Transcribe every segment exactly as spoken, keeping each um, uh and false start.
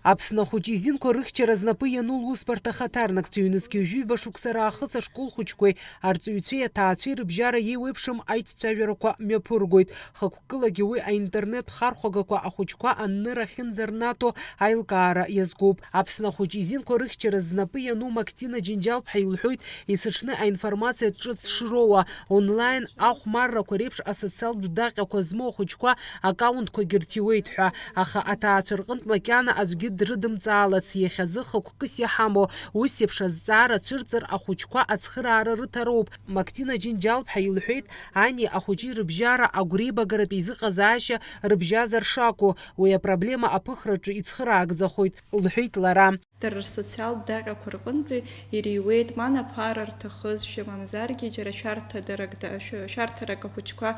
Аԥсны ахәыҷы изинқәа рыхьчара знапы иану лусбарҭа ахаҭарнакцәа ҩнызқьи ҩажәи ҩба шықәса раахыс ашкол хәыҷқәеи арҵаҩцәеи аҭаацәеи рыбжьара еиуеиԥшым аицәажәарақәа мҩаԥыргоит. Хықәкылагьы уи аинтернет хархәагақәа ахәыҷқәа анныр ахьынӡарнаҭо аилкаара иазкуп. Аԥсны ахәыҷы изинқәа рыхьчара знапы иану Мактина Џьынџьал-ԥҳа илҳәоит, есыҽны аинформациа ҿыц шроуа, онлайн ахәмаррақәа реиԥш асоциалтә даҟьақәа змоу ахәыҷқәа аккаунтқәагьы рҭиуеит ҳәа, аха аҭаацәа рҟынтә макьана аӡәгьы дрыдымҵаалац, иахьазы хықәкыс иҳамоу ус еиԥш азҵаара цәырҵыр ахәыҷқәа ацхыраара рыҭароуп. Мактина Џьынџьал-ԥҳа илҳәеит, ани ахәыҷи рыбжьара агәреибагаратә еизыҟазаашьа рыбжьазар шакәу, уи апроблема аԥыхраҿы ицхыраагӡахоит, лҳәеит лара. Дара рсоциалтә даҟьақәа рҟынтәи ириуеит ма наԥара рҭахызшәа, мамзаргьы џьара шәарҭадарак да-, шәа-, шәарҭарак ахәыҷқәа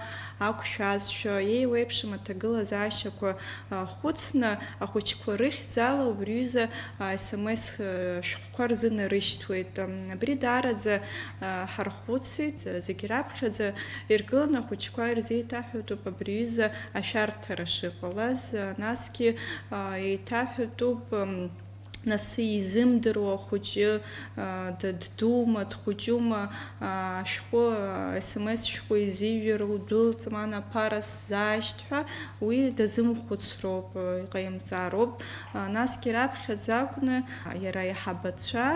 ақәшәазшәа, еиуеиԥшым аҭагылазаашьақәа, а, хәыцны, ахәыҷқәа рыхьӡала убри ҩыза, а, S M S, а, шәҟәқәа рзы нарышьҭуеит. Ам, абри даараӡа, а, ҳархәыцит, а, зегь раԥхьаӡа иргыланы ахәыҷқәа ирзеиҭаҳәатәуп абри ҩыза ашәарҭара шыҟалаз, а, насгьы, а, еиҭаҳәатәуп, ам, Нас изымдыруа ахәыҷы, а, д-, ддуума, дхәыҷума, а, ашәҟәы, а, S M S шәҟәы изиҩыр удәылҵма, аԥара сзаашьҭ ҳәа, уи дазымхәыцроуп, а, иҟаимҵароуп. А, насгьы раԥхьаӡа акәны иара аиҳабацәа,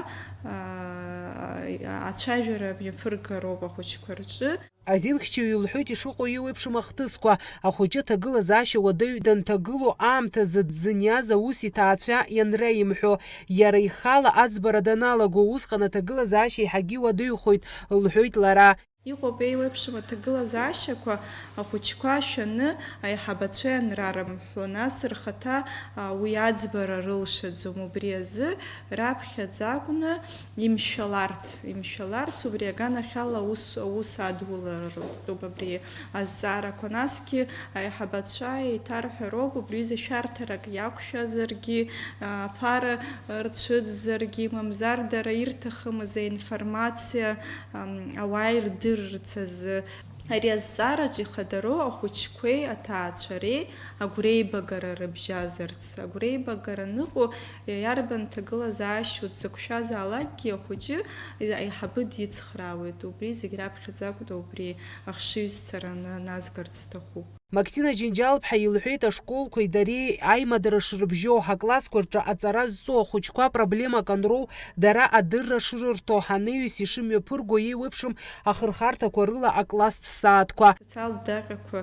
а, ацәажәара мҩаԥыргароуп ахәыҷқәа рҿы. Азинхьчаҩ илҳәоит ишыҟоу еиуеиԥшым ахҭысқәа, ахәыҷы аҭагылазаашьа уадаҩ данҭагылоу аамҭазы дзыниаз аус иҭаацәа ианреимҳәо, иара ихала аӡбара даналаго, усҟан аҭагылазаашьа еиҳагьы иуадаҩхоит, лҳәоит лара. Иҟоуп еиуеиԥшым аҭагылазаашьақәа, ахәыҷқәа шәаны аиҳабацәа ианрарымҳәо, нас рхаҭа, а, уи аӡбара рылшаӡом, убри азы раԥхьаӡа акәны имшәаларц, имшәаларц, убри аганахьала аус, аус адулара рылтәуп абри азҵаарақәа. Насгьы аиҳабацәа еиҭарҳәароуп, убри ҩыза шәарҭарак иақәшәазаргьы, аԥара рцәыӡзаргьы, мамзар дара ирҭахымыз аинформациа, ам, ауаа ирдырырц азы. Ари азҵаараҿ ихадароу ахәыҷқәеи аҭаацәареи агәреибагара рыбжьазарц. Агәреибагара аныҟоу, иарбан ҭагылазаашьоу дзықәшәазаалакгьы ахәыҷы аиҳабы дицхраауеит. Убри зегь раԥхьаӡа акәны убри ахшыҩзцара на-, назгарц сҭахуп. Мактина Џьынџьал-ԥҳа илҳәеит, ашколқәеи дареи аимадара шрыбжьоу, ҳаклассқәа рҿы аҵара зҵоу ахәыҷқәа проблемак анроу, дара адырра шрырҭо, ҳанаҩс ишымҩаԥырго еиуеиԥшым ахырхарҭақәа рыла акласстә сааҭқәа. Асоциалтә даҟьақәа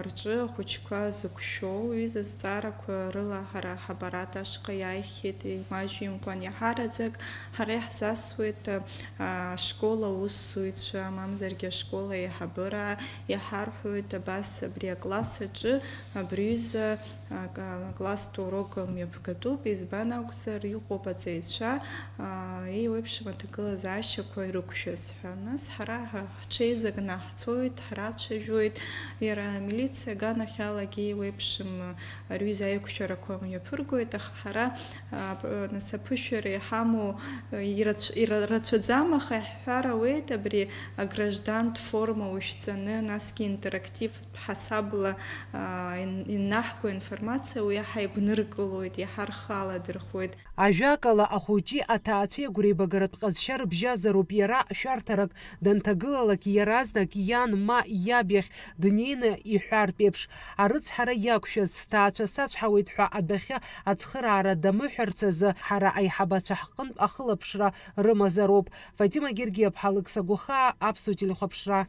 рҿы ахәыҷқәа зықәшәоу ҩыза зҵаарақәа рыла ҳара ҳаппарат ашҟа иааихьеит, имаҷымкәан иаҳараӡак ҳара иаҳзасуеит, а, ашкол аусзуҩцәа, мамзаргьы ашкол аиҳабыра, иҳарҳәоит абас абри акласс аҿы абри ҩыза, а, ка-, акласстә урок мҩаԥгатәуп, избан акәзар, иҟоуп аҵаҩцәа, а, еиуеиԥшым аҭагылазаашьақәа ирықәшәаз ҳәа. Нас ҳара ҳа-, ҳҽеизакны ҳцоит, ҳрацәажәоит, иара амилициа аганахьалагьы еиуеиԥшым ари ҩыза аиқәшәарақәа мҩаԥыргоит, аха ҳара, а, п-, нас аԥышәара иҳамоу, а, ирацә-, ира-, рацәаӡам, аха иаҳҳәар ауеит абри аграждантә форма ушәҵаны, насгьы интерактивтә ҳасабла, а, ин-, инаҳго информациа уи иаҳа игәныркылоит, иаҳа рхы аладырхәуеит. Ажәакала, ахәыҷи аҭаацәеи агәреибагаратә ҟазшьа рыбжьазароуп, иара шәарҭарак данҭагылалак иаразнак иан ма иаб иахь днеины иҳәартә еиԥш, арыцҳара иақәшәаз, сҭаацәа сацәҳауеит ҳәа адәахьы ацхыраара дамыҳәарц азы ҳара аиҳабацәа ҳҟынтә ахылаԥшра рымазароуп. Фатима Гергиаԥҳа, Алықьса Гәахаа, Аԥсуа телехәаԥшра.